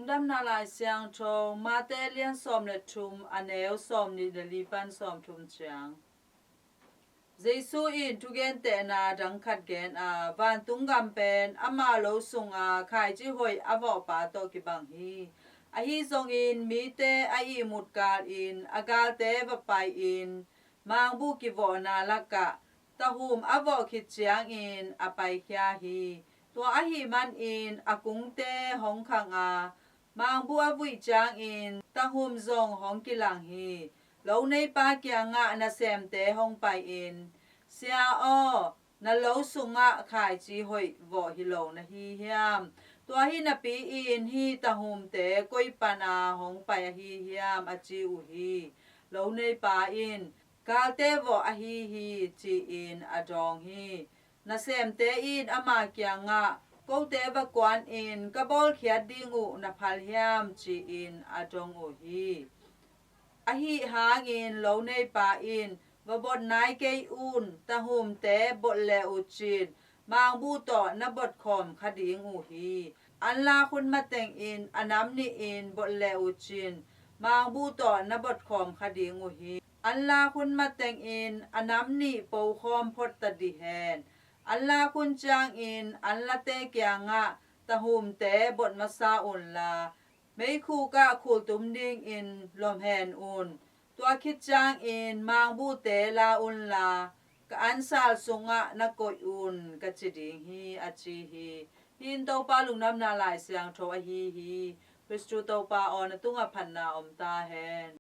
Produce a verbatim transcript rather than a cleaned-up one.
Lungdamna Lai Siangtho, Mate lian sawm le thum, a neu sawm nih le li pan sawm thum ciang. Jesu in thugentehna dang khat gen a, vantung gam pen ama lo sunga khaici hoih a vawhpa tawh kibang hi. Ahi zongin mite a ihmut kalin a galte va pai-in mangbuh kivawhna lakah tahum a vawh khit ciangin a paikhia hi. Tua ahih manin a kungte hong khang a, mangbuh a vuih ciangin tahum zong hong kilang hi. Lo neipa kiangah nasemte hong pai-in, "Sia aw, na lo sungah khaici hoih vawh hi lo na hi hiam? Tua hi napi-in hih tahumte koi pana hong pai ahi hiam?" a ci uh hi. Lo neipa in, "Galte vawh ahi hi," ci-in a dawng hi. Nasemte in ama kiangah, "Kote va kuanin ka bawlkhiat ding uh na phal hiam?" ci-in a dong uh hi. Ahi hangin lo neipa in, "Va bot nai kei un, tahumte bot le uh cin, mangbuh tawh na bot khawm kha ding uh hi. An lak hun matengin a nam nihin bot le uh cin, mangbuh tawh na bot khawm kha ding uh hi. An lak hun matengin a nam nih po khawm phot ta dih hen. An lak hun ciangin an late kiangah tahumte bot masa unla, meikhuk ah khultum dingin lom hen un. Tua khit ciangin mangbuhte la unla, ka ansal sungah na koih un," ka ci ding hi, a ci hi. Hih in Topa Lungdamna Lai Siangtho ahi hi. Khristu Topa aw, na tungah phatna om ta hen.